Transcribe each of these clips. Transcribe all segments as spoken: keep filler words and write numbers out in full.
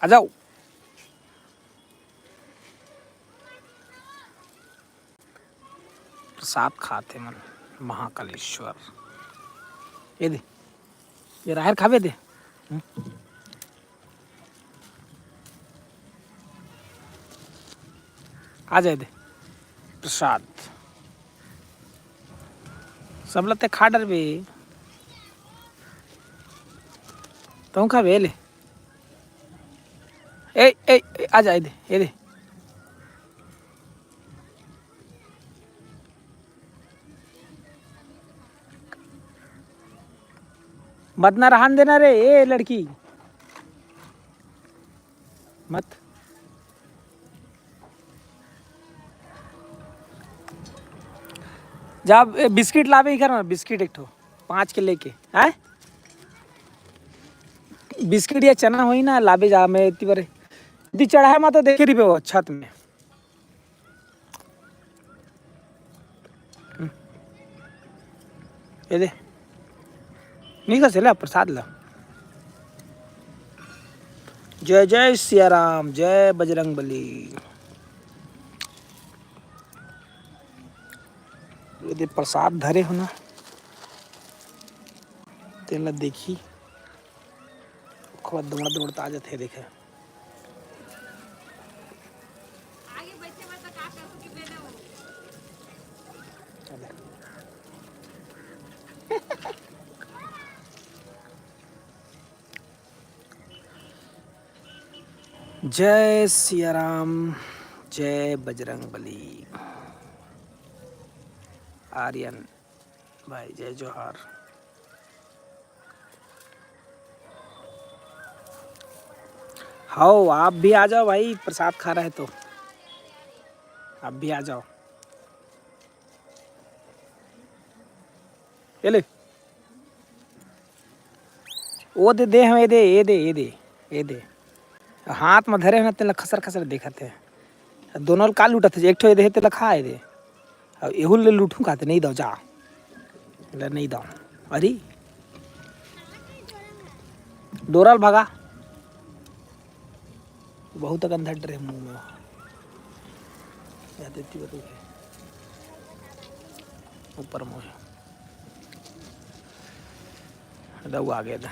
आ जाओ। प्रसाद खात हे मन, महाकालेश्वर। ये दे, ये राहेर खाबे दे। हम्म। आ जाए दे। प्रसाद। सबला ते खा डरबे। तहूँ खाबे ले। ए, ए, ए, आ जा, ए दे, ए दे। मत ना रहन देना रे, ए लड़की। मत। जा, ए, बिस्किट लाबे इकर ना, बिस्किट एक ठो, पाँच के लेके, हैं? बिस्किट या चना होही ना, लाबे जा, मैं एती बरे। दी चढ़ाए मा तो देखे रहिबे वो छत में। हम्म। ये दे। नहीं खा से ले प्रसाद ला। जय जय सिया राम, जय बजरंग बली। ये दे प्रसाद धरे हो ना, तेला देखी, ओखर बाद दौड़ दौड़ आ जाथे, देखे। जय सिया राम, जय बजरंग बली। आर्यन भाई, जय जोहार। हाओ, आप भी आ जाओ भाई, प्रसाद खा रहे तो आप भी आ जाओ। ये ले। ओ दे, दे, हम ए दे, ए दे, ए दे, ए दे। हाथ में धरे हन, तेला खसर खसर देखत हे। दोनों ल का लूटत हे, एक ठो ए दे, तेला खा ए दे। अब एहू ले लूटू का, ते नहीं दो, जा। ले नहीं दो। अरे। डोरा ल भगा। बहुत अकन धर रहे मुंह में। या तो इतनी बड़ी है। ऊपर मुंह है। दऊ आ गया था।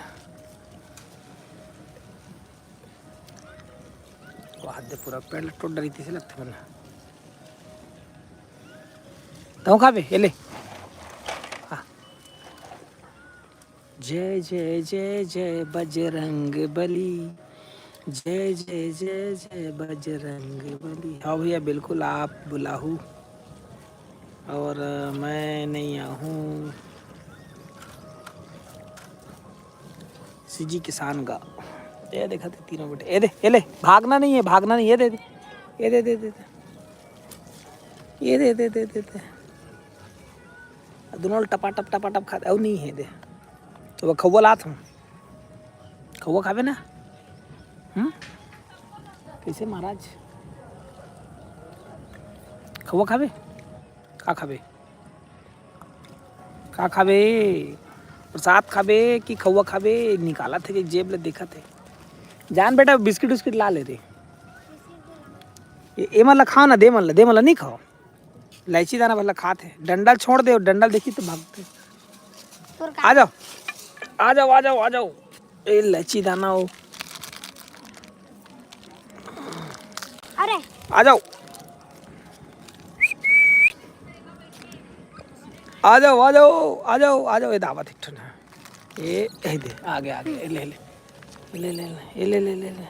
वो हाथ दे पूरा पेड़ टूट डरी थी से लगते मन। तहूँ खाबे? ये ले। हाँ। जय जय जय जय बजरंग बली, जय जय जय जय बजरंग बली। हाँ भैया, बिल्कुल आप बुलाहू और मैं नहीं आहूँ। सीजी किसान का। ये देखा थे तीनों बेटे, ये दे, ये ले, भागना नहीं है, भागना नहीं, ये दे दे, ये दे दे दे दे, ये दे दे दे दे दे। दोनों टपा टप टपा टप खाते, अउ नहीं है दे। तो वो खौवा लात हूँ, खौवा खाबे ना? हम्म? कैसे महाराज? खौवा खाबे? का खाबे? का खाबे? प्रसाद खाबे कि खौवा खाबे? निकालत हे कि जेब ले देखत हे। जान बेटा, बिस्किट उस्किट ला ले रे। ए, ए मन ला खाओ ना, दे मन ला, दे मन ला नहीं खाओ। इलायची दाना भला खात हे। डंडा ल छोड़ दे, डंडा ल देखी तो भागते। तोर का? आ जाओ, आ जाओ, आ जाओ, आ जाओ। ए, इलायची दाना हो। अरे। आ जाओ। आ जाओ, आ जाओ, आ जाओ, आ जाओ। ये दावत एक ठन है। ये, ये दे, आ गया, आ गया। ये ले, ले। ले, ले, ले। ये ले, ले, ले, ले।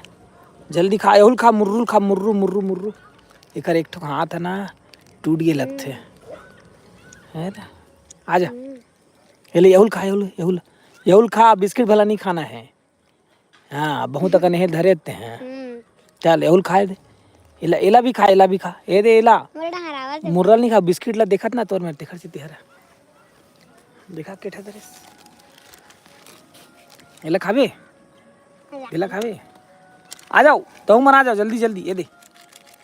जल्दी खा, एहुल खा, मुर्रुल खा, मुर्रू, मुर्रू, मुर्रू। एकर एक ठो हाथ है ना, टूट गए लगथे। है ना? आ जा। ये ले, एहुल खा, एहुल, एहुल। एहुल खा, बिस्किट भला नहीं खाना है। हाँ, बहुत अकन हे धरे ते हैं। हम्म। चल, एहुल खाए दे। एला, एला भी खा, एला भी खा। ए दे, एला। मोर डहर आवत हे। मुर्रा ल नहीं खा, बिस्किट ला देखत ना तोर में, देखत से तेहरा। देखा के ठा धरे। एला खाबे? एला खाबे? आ जाओ, तहूँ मन आ जाओ, जल्दी, जल्दी, ये दे।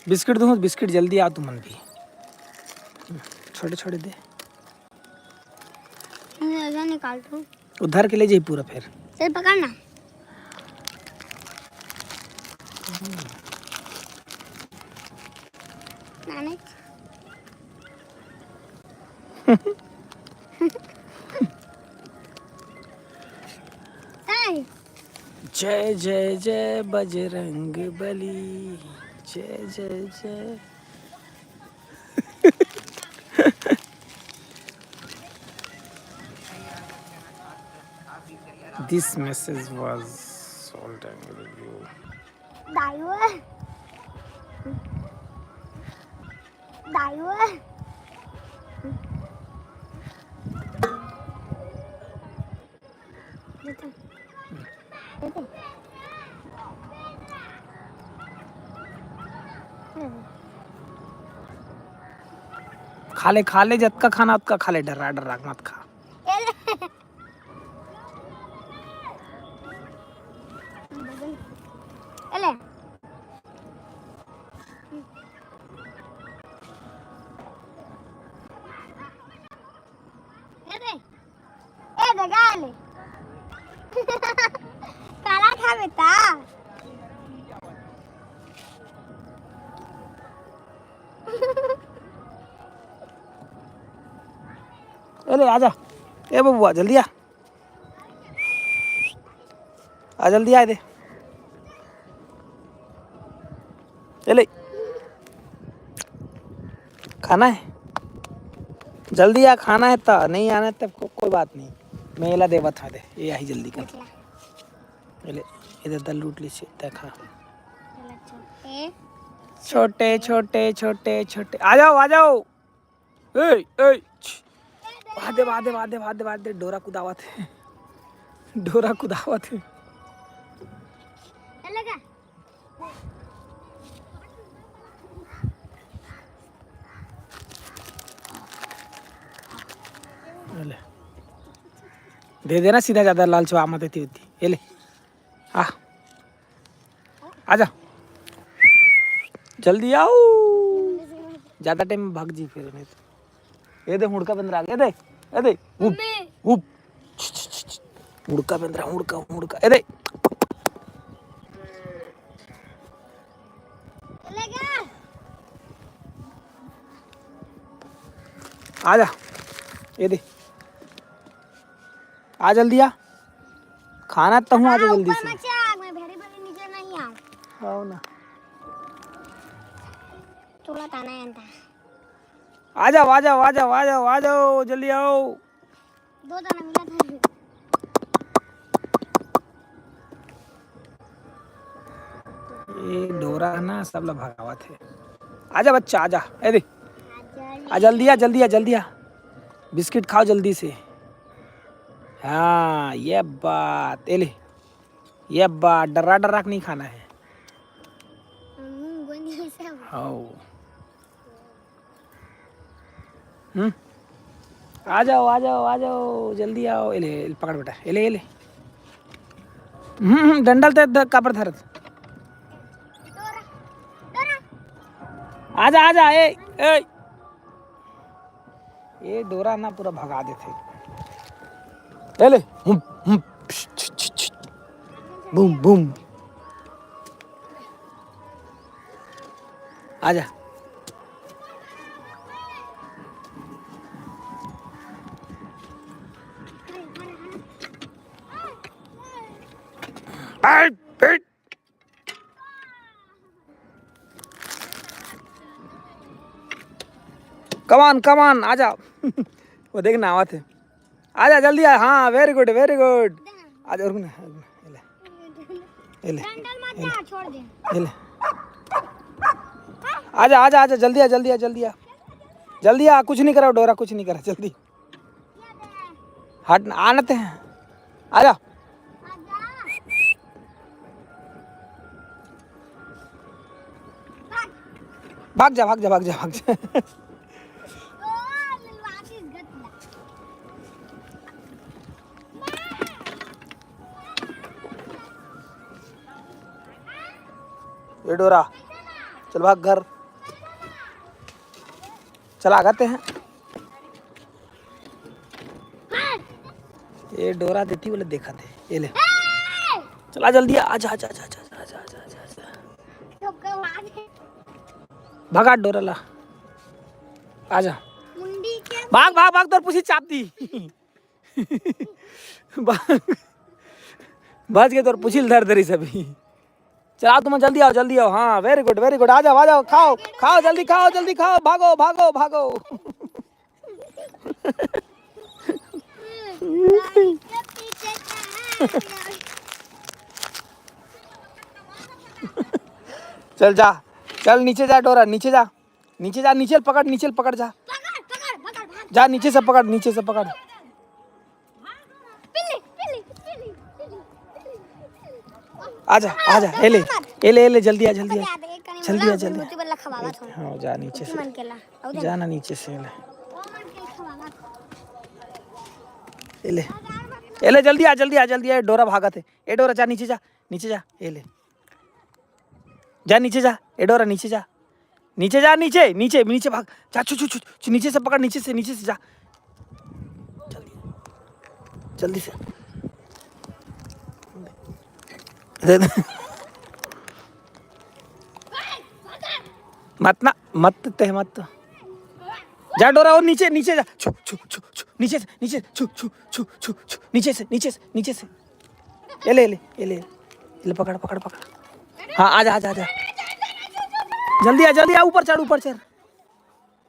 बिस्किट दूँ, बिस्किट जल्दी आओ तुमन भी। छोटे, छोटे दे। मैं ऐसा निकाल दूँ। वो धर के ले जाई पूरा फिर। चल पकड़ ना। नानी। ताई। जय जय जय बजरंग बली, जय जय जय। This message was sold and review. दाई वो। दाई वो। खा ले, खा ले, जतका खाना ओतका खा ले, डर्रा डर्रा मत खा। ए ले। ए दे, ए दे, गा ले। काला खा बेटा। ए ले, आजा। ए बबुआ, जल्दी आ। आ, जल्दी आ, ए दे। ए ले। खाना है? जल्दी आ, खाना है त। नहीं आना है तब को-, कोई बात नहीं। मैं एला देवत हँव, ए दे। ए आही जल्दी कर। ए ले, ए दे, लूट ली से, देखा। छोटे, छोटे, छोटे, छोटे। आ जाओ, आ जाओ। ए, ए, छी। वाह दे, वाह दे, वाह दे, वाह दे, वाह दे, डोरा कुदावत हे। डोरा कुदावत हे। चलेगा? ले। दे देना सीधा, ज्यादा लालचवा मत एती ओती। ए ले। आ। आजा। जल्दी आओ। ज्यादा टाइम भाग जी फिर नहीं तो। ए दे हुड़का बेंदरा, ए दे, ए दे। Hoop, mummy. हुप। हुड़का बेंदरा, हुड़का, हुड़का। ए दे। आजा। ए दे। आ जल्दी आ। खाना त हूँ, आ जा हाँ, जल्दी ऊपर से। मत जा, मैं भेड़ी भेड़ी नीचे नहीं आऊँ। आओ ना। तोला ताना है अंता। आ जाओ, आ जाओ, आ जाओ, आ जाओ, आ जाओ, जल्दी आओ। दो दाना मिला था। ये डोरा है ना, सब ला भगावत है। आजा बच्चा, आजा। ए दे। आ जल्दी आ, जल्दी आ, जल्दी आ। बिस्किट खाओ जल्दी से। हाँ, ये बात। ए ले। ये बात, डरा डरा के नहीं खाना है। हम्म, वो नहीं सब। हाँ। हम्म। आ जाओ, आ जाओ, आ जाओ, जल्दी आओ। ए ले, ए ले, पकड़ बेटा, ए ले, ए ले। हम्म, हम्म, डंडा ल ते ध-, काबर धरत? आजा, आजा, ए, ए। ये डोरा ना पूरा भगा देथे। ए ले, हुम, हुम, पिश, छ, छ, छ। Boom, boom. आजा। बैठ, बैठ। Come on, come on, आजा। वो देख ना, आवत है। आजा, जल्दी आ। हाँ, very good, very good। आजा, रुक ना, रुक ना, ये ले। ये ले। डंडल मत ये ले। जा, छोड़ दे। ये ले। आजा, आजा, आजा, जल्दी आ, जल्दी आ, जल्दी आ। जल्दी आ, कुछ नहीं करा, डोरा कुछ नहीं करा, जल्दी। हट, आनते हैं। आजा। भाग जा, भाग जा, भाग जा, भाग जा। ये डोरा, चल भाग घर। चला आगते हैं। ये डोरा देती बोले देखा थे। ये ले। चला जल्दी आ, आजा, आजा, आजा। भगा डोरा ला। आजा। मुंडी के भाग, भाग, भाग, तोर पूछी चाप दी। भाग। बच के तोर पूछी ल धर धरी सभी। चला तुम जल्दी आओ, जल्दी आओ। हाँ, very good, very good। आ जाओ, आ जाओ, खाओ, खाओ, जल्दी खाओ, जल्दी खाओ, भागो, भागो, भागो। चल जा, चल नीचे जा डोरा, नीचे जा, नीचे जा, नीचे पकड़, नीचे पकड़ जा। पकड़, पकड़, पकड़, भाग। जा नीचे से पकड़, नीचे से पकड़। पिल्ली, पिल्ली, पिल्ली, पिल्ली। आजा, आजा, ए ले, ए ले, ए ले, जल्दी आ, जल्दी आ, जल्दी आ, जल्दी। हाँ, जा नीचे से, जा ना नीचे से, ए ले। ए ले, ए ले, जल्दी आ, जल्दी आ, जल्दी आ, ए डोरा भागत हे, ए डोरा, जा नीचे जा, नीचे जा, ए ले, जा नीचे जा, ए डोरा, नीचे जा। नीचे जा, नीचे, नीचे, नीचे भाग। जा, छु, छु, छु, छु, नीचे से पकड़, नीचे से, नीचे से जा। जल्दी, जल्दी से। दे दे। मत ना, मत ते, मत। जा डोरा, वो नीचे, नीचे जा। छु, छु, छु, छु, नीचे से, नीचे से, छु, छु, छु, छु, छु, नीचे से, नीचे से, नीचे से। ये ले, ये ले, ये ले, ये ले, पकड़, पकड़, पकड़। हाँ, आजा, आजा, आजा। जल्दी आ, जल्दी आ, ऊपर चढ़, ऊपर चढ़,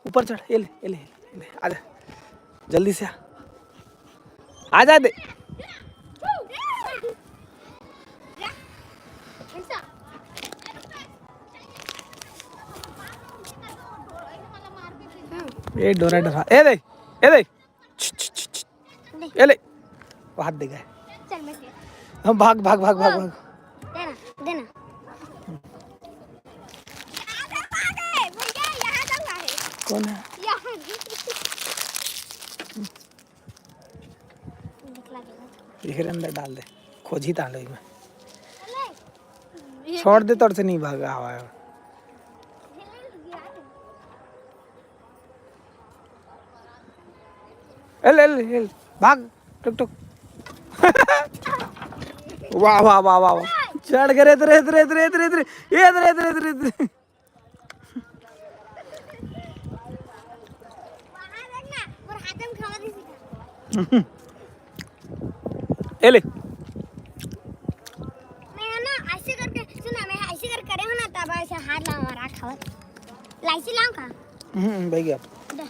ऊपर चढ़। ये ले, ये ले, ये ले, आजा, जल्दी से आ, आजा दे। ए डोरा, डोरा, ए दे, ए दे। छ, छ, छ, छ। दे। ए ले, वो हाथ दे गए। चल, मैं से। हम भाग, भाग, भाग, भाग, हाँ। भाग। देना, देना। कौन है? यहाँ। दिखला देना। इकरे अंदर डाल दे, खोजी तालो में। छोड़ दे, तोर से नहीं भागा हवा है। एल, एल, एल, भाग, टुक, टुक। वाह, वाह, वाह, वाह, वाह। चढ़ के रे, रे, रे। ए ले। मैं ना ऐसे करके, सुना, मैं ऐसे कर करे हूँ ना, तब ऐसे हाथ लगा रहा खावत। लाइची लाऊं का? हम्म, भैया। दे।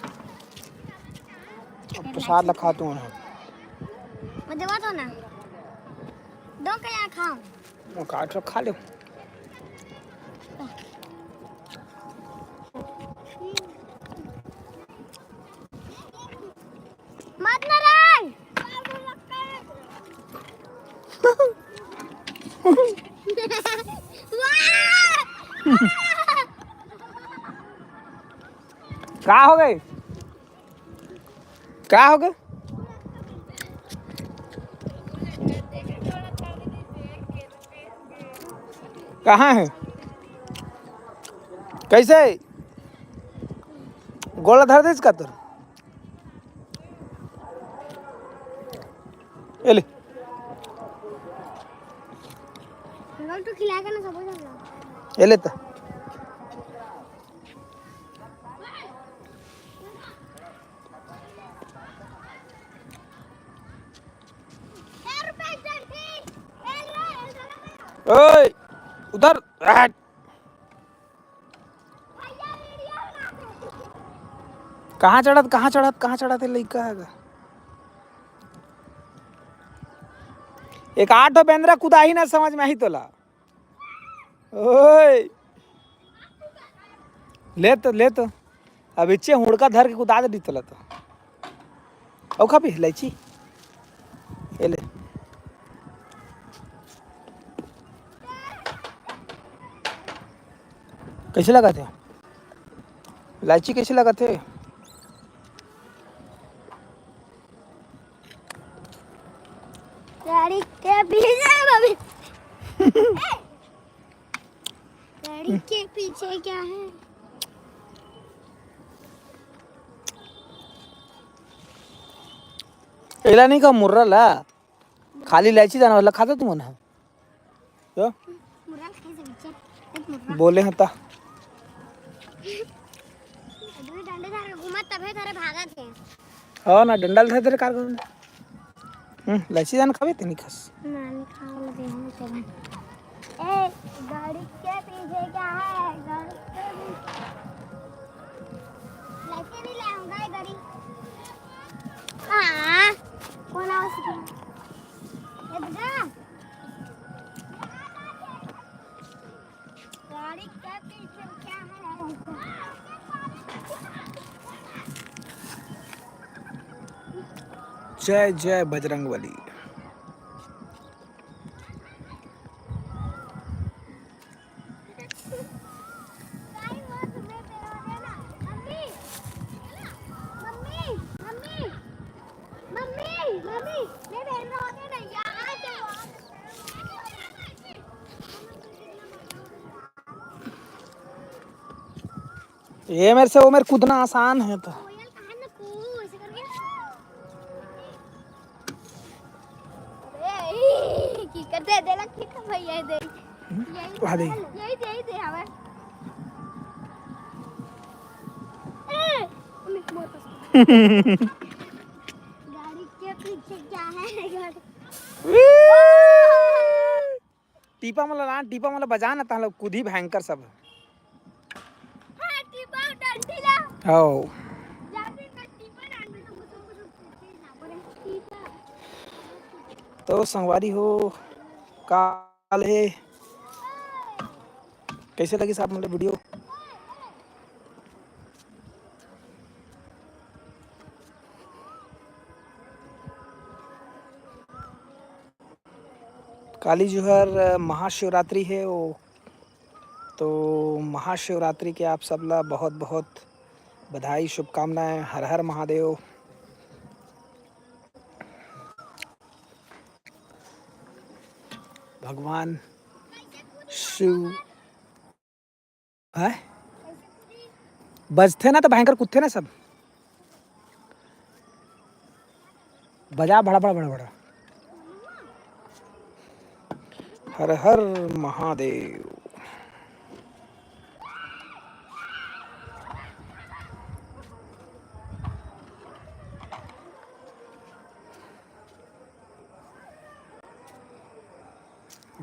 अब प्रसाद ला खा तू ना। मैं देवा तो ना। दो का यहाँ खाऊं? वो काट रख, खा ले। मत ना रंग। का हो गए? का हो गए? कहाँ है? कैसे? गोला धर दे इसका तो। ए ले। गोल तो खिला के ना सब हो जाएगा। ए ले तो। ओए, उधर। हट। कहाँ चढ़त, कहाँ चढ़त, कहाँ चढ़त हे लइका हे गा? एक आठ ठो बेंदरा कुदाही ना समझ में आही तोला। ओए। ले तो, ले तो। अब इच्चे हुड़का धर के कुदा दे तोला तो। अउ खा भी इलायची। ये ले। कैसे लगाथे? इलायची कैसे लगाथे? गाड़ी के पीछे, भाभी। गाड़ी के पीछे क्या है? एला नहीं का मुर्रा ला, खाली इलायची दाना वाला खाता तुमन ह? तो? मुर्रा खाई से पीछे, एक मुर्रा। बोले हता। डंडा धर के घूमत तभे धरे भागत हे। हो ना, डंडा धर धर कार घूम। हम्म, लस्सी जान खाबे ते नहीं खास। ना, नहीं खाओ, लगे हम तो बन। ए, गाड़ी के पीछे क्या है? गाड़ी के पीछे। लस्सी नहीं ले आऊंगा ये गाड़ी। हाँ, कौन आवाज? ये बजा। गाड़ी के पीछे क्या है? जय जय बजरंग बली। ये मेरे से वो मेरे कूदना आसान है तो। कोयल कहाँ ना को ऐसे करके। अबे, ई, की कर दे, दे लग, ठीक है भैया, दे। हम्म? यही वहाँ दे। यही दे, यही दे, हमें। ए, अम्मी, मोर पास। गाड़ी के पीछे क्या है? गाड़ी। टीपा मन ला ना, टीपा मन ला बजा ना, तहाँ लोग कूदी भयंकर सब। हाँ, टीपा डंडी ला। हो। जाते का टीपा डंडी ला, कुछ, कुछ, कुछ, कुछ, कुछ, टीपा। तो संगवारी हो, का हाल हे? कैसे लगिस आप मन ला video? काली जुहर महाशिवरात्रि हे, वो तो महाशिवरात्रि के आप सब ला बहुत बहुत बधाई, शुभकामनाएं। हर हर महादेव। भगवान शिव है। बजथे ना तो भयंकर कूदथे ना सब। बजा भड़ा भड़ा भड़ा भड़ा। हर हर महादेव।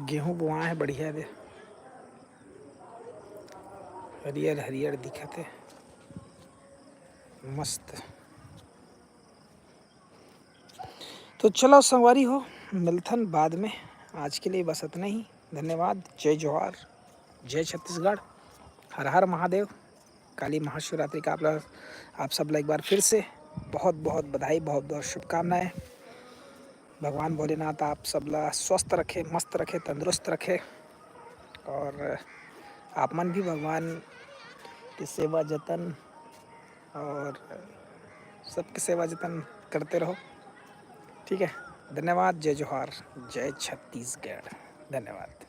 गेहूं बोआ हे बढ़िया दे, हरियर हरियर दिखत हे, मस्त। तो चलो संगवारी हो, मिलथन बाद में। आज के लिए बस इतना ही। धन्यवाद। जय जोहार, जय छत्तीसगढ़, हर हर महादेव। काली महाशिवरात्रि का आप ला, आप सब ला एक बार फिर से बहुत बहुत बधाई, बहुत बहुत शुभकामनाएं। भगवान भोलेनाथ आप सब ला स्वस्थ रखे, मस्त रखे, तंदुरुस्त रखे, और आप मन भी भगवान के सेवा जतन और सबके सेवा जतन करते रहो। ठीक है, धन्यवाद। जय जोहार, जय छत्तीसगढ़। धन्यवाद।